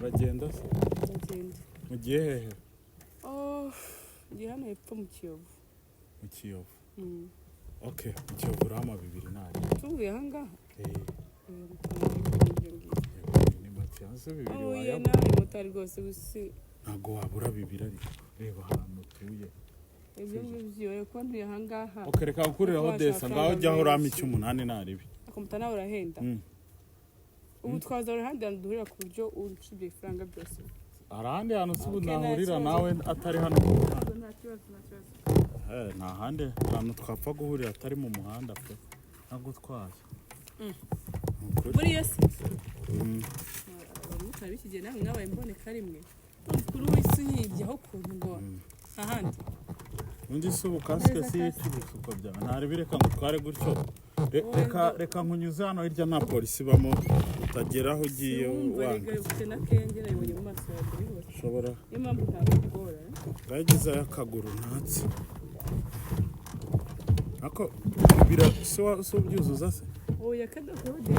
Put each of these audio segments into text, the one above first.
Uragenda se? Ndagenda. Mugiye hehe? Oh, ndi hano hepfo mu Kiyovu. Mu Kiyovu? Mm. Okay, mu Kiyovu urama bibiri nari. Tuvuye ahangaha. Eh, Ibyo ngibyo. Ni make se bibiri Oya, wayabura. nawe motari rwose gusi. Ntabwo wabura bibiri, ariko reba ahantu utuye. Ibyo ngibyo oya, kuba ntuye ahangaha. Okay, reka gukuriraho Kuko desa washaka ngaho jyaho urama menshi. icy'umunani naribi. Akomuta nawe urahenda. Ubu twaza ahandi hantu duhurira ku buryo uca ibyo bifaranga byose. Hari ahandi hantu se ubu Okay, nta nahurira kibazo. nawe atari hano ku muhanda? Nta kibazo, nta kibazo. Eh, nta handi hantu twapfa guhurira atari mu muhanda pe, ntagutwaye. Ni ukuri. Muri iyo si abamotari b'iki gihe nawe mwabaye imboneka rimwe. Umukuru w'isi unyibyeho ukuntu ngo ahandi. Undi si ubu kasike Neza si kasike. y'ibisuko byawe, ntari reka ngo utware gutyo. Wowe Reka reka nkunyuze hano hirya, nta polisi ibamo, utagera aho ugiye. Wumva Wanga rega ufite n'akenge, nabibonye mu maso yawe rwose. ushobora Niyo mpamvu ntakugora. bwagezeyo akaguru ntatse ako bira si si ubyuzuza se? Oya, kadakode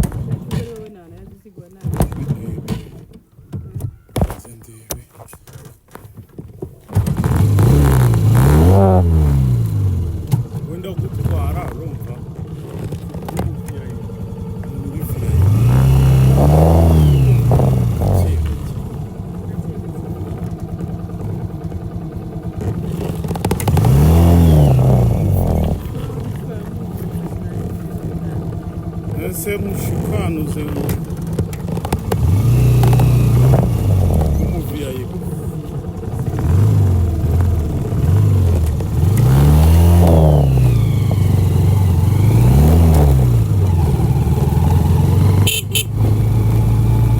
ari wowe nta nayo zigwa nabi. Nze ndebe wenda gutwara, urumva muri VIP gake gake. Ese mushikanuze nk'umu VIP?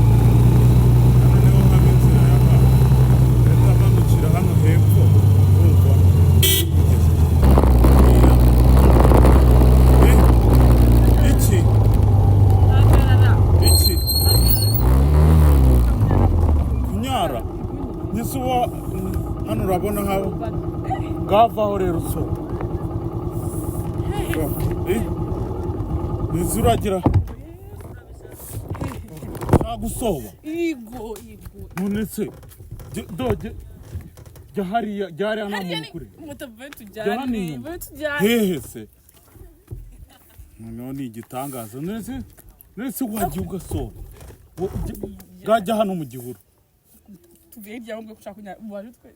Hano niho haba inzira y'abantu leta amanukira hano hepfo, urumva kugeza Eh, iki iki kunyara ndetse uba hano urabona haba ngavaho rero usohoka. Eh, ndetse uragira gusoba. Igo igo. None se do jya hariya, jya hariya, nta muntu ukuri. Moto vuba. Jya hano Tujyane. inyuma. Vuba tujyane. Hehe se? Noneho ni igitangaza. None se wagiye ugasoba? Bwajya hano mu gihuru. Tuvuye hirya ahubwo ushaka kunyara waje twe.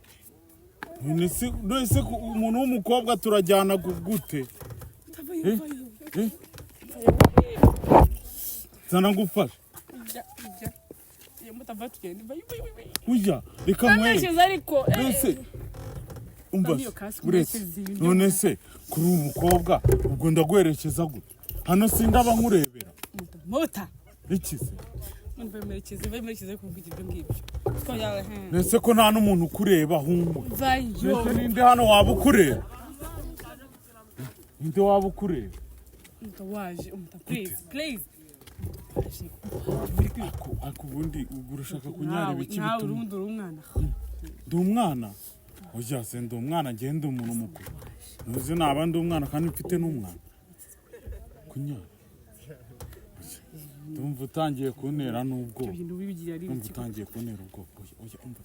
None se umuntu w'umukobwa turajyana gute? Tuvayo. Eh? Vayo. Eh? Zana ngufashe. Ijya ijya iyo moto vuba tugende, vayo vayo vayo. Ujya reka nkwereke. Ntamwishyuza ariko. None se umva None iyo se, kasike uretse umerekeza ibiryo. None se kuri uyu mukobwa ubwo ndaguherekeza gute? Hano sindaba nkurebera. Moto mota. Iki se? None bamerekeze bamerekeze kuvuga ibyo ngibyo twayawe. Nese ko nta n'umuntu ukureba humwe? Vayo. Nese ninde hano waba ukureba? Ninde waba ukureba? Moto waje moto, please please. Ako ubundi ubwo urashaka kunyara ibiki? Nawe Bituma urundi uri umwana. Ndi umwana? Oya se, ndi umwana? Njye ndi umuntu mukuru. Ntuzi naba ndi umwana kandi mfite n'umwana kunyara. Ndumva utangiye kuntera n'ubwoba. Ibintu bibigira ari Ndumva ibiki? utangiye kuntera ubwoba. Oya oya, umva,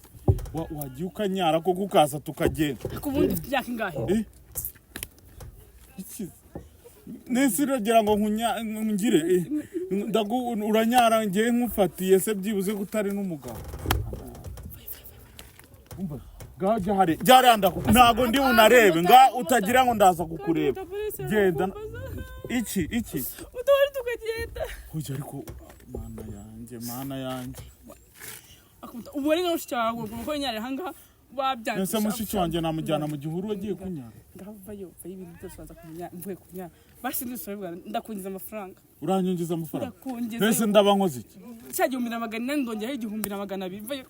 wagiye ukanyara koko ukaza tukagenda. Ariko ubundi ufite imyaka ingahe? Eh? Iki nese uragira ngo ngire eh, uranyara ngewe nkufatiye se byibuze ko utari n'umugabo? Umva, ngaho jya hariya, jya hariya, ntago ndi bunarebe nga utagira ngo ndaza kukureba. Genda. Iki iki? Moto wari tukagenda. Hoya, ariko mana yanjye, mana yanjye. Akumuta ubu ari nka mushiki wawe ngo ko nyare ahangaha babyanze. Ese mushiki wanjye namujyana mu gihuru agiye kunyara? Ngavayo vayo, ibintu byose baza kumenya mvuye kunyara. Basi ndusubira, ndakungiza amafaranga. Uranyinjiza amafaranga? Ndakungiza. Mbese ndaba nkoze iki? Cya 1800 ndongeraho 1200, vayo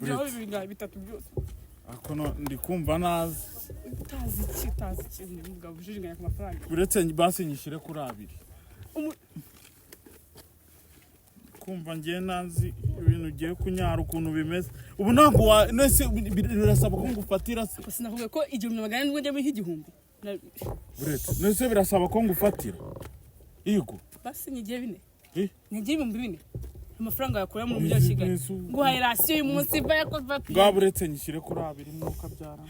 byaho bibiri ngaho bitatu byose. Ako no ndi kumva nazi. Utazi iki? Utazi iki? Umugabo ujijinganya ku mafaranga. Uretse basi nyishyire kuri abiri. Kumva ngiye nazi ibintu ugiye kunyara ukuntu bimeze ubu, ntabwo wa nese birasaba ko ngufatira se? Gusa nakubwiye ko 1800 nubwo njya muri 1000. Uretse nese birasaba ko ngufatira yego? Basi nyigiye bine. Eh? Nyigiye 4000, amafaranga yakura mu mujyi wa Kigali. Nguhaye rasiyo y'umunsi, va yakoze. Bwaba uretse nyishyire kuri abiri, mwuka byara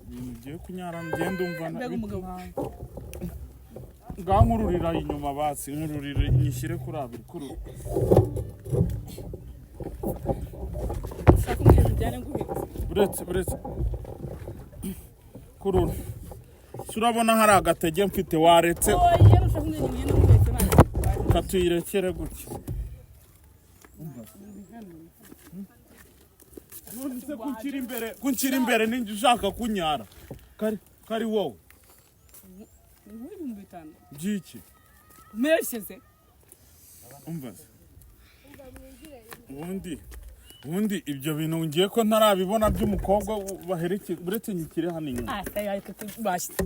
ibintu ugiye kunyara ngiye ndumva Mbega umugabo. Ngaho nkururira inyuma, basi nkururira nyishyire kuri abiri kuri Ushaka umbwira tujyane nguhetse? Uretse, uretse kurura. Si urabona hari agatege mfite? Waretse. Oya, ushaka umbwira ngende nguhetse ntabwo. Katuyirekere gutya. None se kunshyira imbere, kunshyira imbere ninjye ushaka kunyara kari kari wowe? Nguhe 5000. Byiki? Merekeze. Umva se. Ubundi ibyo bintu ngiye ko ntarabibona by'umukobwa baherekeza, uretse nyikire hano inyuma. Ah, tayo ariko bashyize.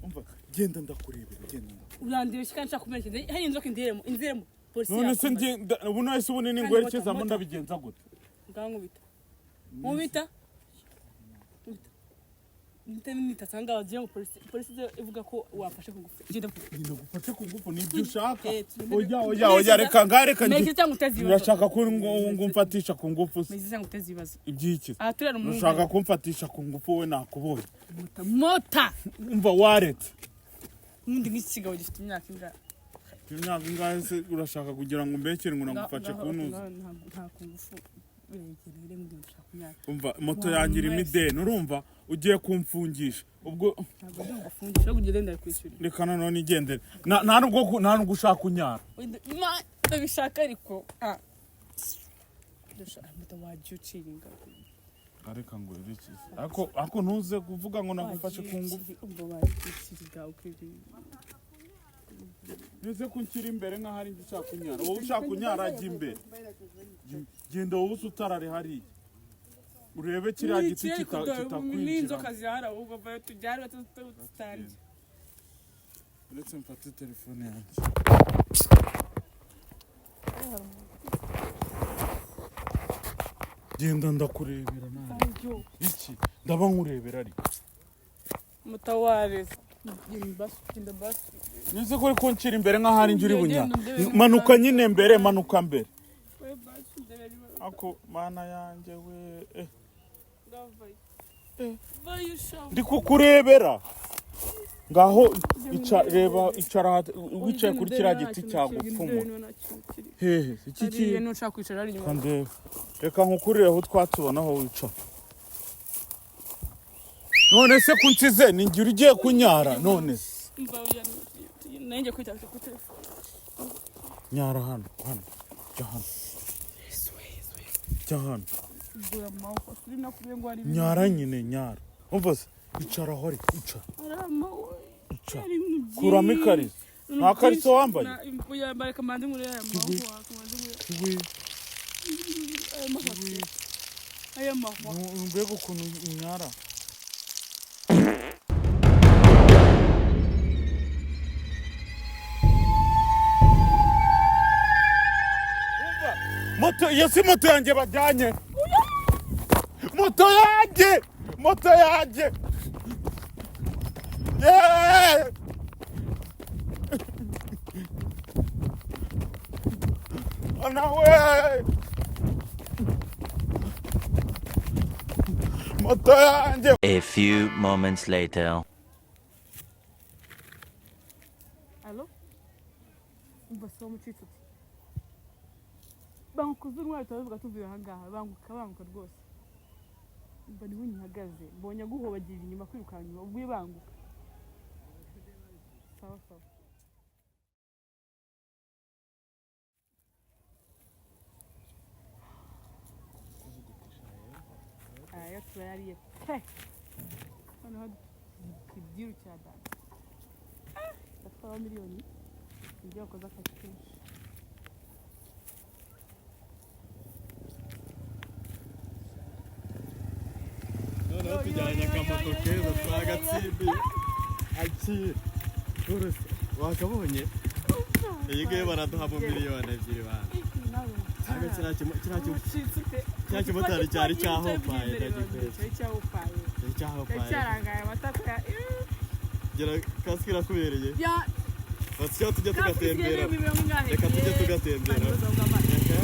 Umva, genda ndakurebera, genda ndakurebera. Urandebeshya kandi nshaka kumerekeza. Hari inzoka indiremo, indiremo. Polisi None se yakumva. ubu nahise ubunini Kandi ngwerekezamo moto, moto. ndabigenza gute? Ngaho nkubita. Nkubita. Nkubita. Nita sanga wagiye ngo polisi ize ivuga ko wafashe ku ngufu. Genda ku. Ndagufashe ku ngufu nibyo ushaka? Eh, Oya, oya, oya, reka ngahe, reka Merekeza njye cyangwa uteze ibibazo. Urashaka ko ngo umfatisha ku ngufu se? Merekeza cyangwa uteze ibibazo. Ibyiki? Aha turera umuhungu. Urashaka kumfatisha ku ngufu wowe? Nakubonye. Mota. Mota. Umva, waretse. Ubundi nk'iki kigabo gifite imyaka ingahe? Imyaka ingahe se? Urashaka kugira ngo umbekere ngo nagufashe kunuza? Nta ku ngufu. Biregere mbwira ushaka imyaka. Umva, moto yanjye irimo ideni, urumva ugiye kumfungisha ubwo. Ntabwo ndi bugufungishe, ahubwo ugende ndakwishyurira. Reka noneho nigendere. Nta nubwo ushaka kunyara. Wenda ma ndabishaka ariko ah. Ndashaka moto, wagiye uciringa. Reka ngo yerekeze, ariko ntuze kuvuga ngo nagufashe ku ngufu. Umva, wagiye uciringa ukiringa. Ntuze kunshyira imbere nk'aho ari njye ushaka kunyara. Wowe ushaka kunyara ajya imbere. Genda wowe usutarare hariya urebe kiriya giti kitakwinjira. N'inzoka zihari, ahubwo vayo tujyane tutange. Uretse mfate telefone yanjye. Genda ndakurebera nawe. Iki ndaba nkurebera ariko. Mutaware, genda basi, genda basi. Nize ko uri kunshyira imbere nk'aho ari njye uri bunyara. Genda ndebe. Manuka nyine mbere, manuka mbere. We basi ndebe niba Ako mana yanjye we, eh. ndavayo. Eh. Vayo sha. Ndi kukurebera ngaho ica, reba, icara wicaye kuri kiriya giti cyagupfumura hehe iki Hariya ki niba ushaka kwicara hari inyuma. Kandebe, reka nkukurireho utwatsi ubona aho wicara. None se ko unsize ni njye ugiye kunyara none se? Mva oya, nanjye kwita kuri telefone. Nyara hano, hano, jya hano. Yesu we, Yesu we. Jya hano. Dore amahwa turi nakubwiye ngo hari ibintu. Nyara nyine, nyara. Umva se, icara aho, ariko icara. Hari amahwa. Icara. Hari ibintu Kuramo byinshi. ikariso. Ibintu Nta kariso byinshi. wambaye? Yambaye kamanzi nkuru aya mahwa, kamanzi nkuru. Iwe. Aya mahwa. Aya mahwa. Mbega ukuntu unyara! Moto, iyo si moto yanjye bajyanye! Moto yanjye, moto yanjye! Yeah! Nawe, moto yanjye! A few moments later. Alo? Umva se wamucitse uti. Banguka uze intwari, turabivuga tuvuye aha ngaha. Banguka, banguka rwose. Umva niho nkihagaze. Mbonye aguhobagirira inyuma, kwirukanka inyuma. Ubwo banguka. Sawa sawa. Aya turayariye pe. Noneho tubyirukira dada. Ndatwaraho miliyoni ibyo wakoze akazi kenshi. Noneho tujyanye akamoto keza twagatsindiye. Akira rwose wakabonye. Iyi ngiyi baraduha mu 2 miliyoni bana. Ntabwo kiriya kimotari cyari cyahopaye, ndagikwereka. Cyari cyahopaye. Cyari Cyari cyahopaye. cyarangaye amatako ya Gira kasike irakubereye. Ya. Basi tujye Kasike tugatembera. isigaye mirongo ingahe? Reka tujye tugatembera. Bari bazonga amazi. Reka.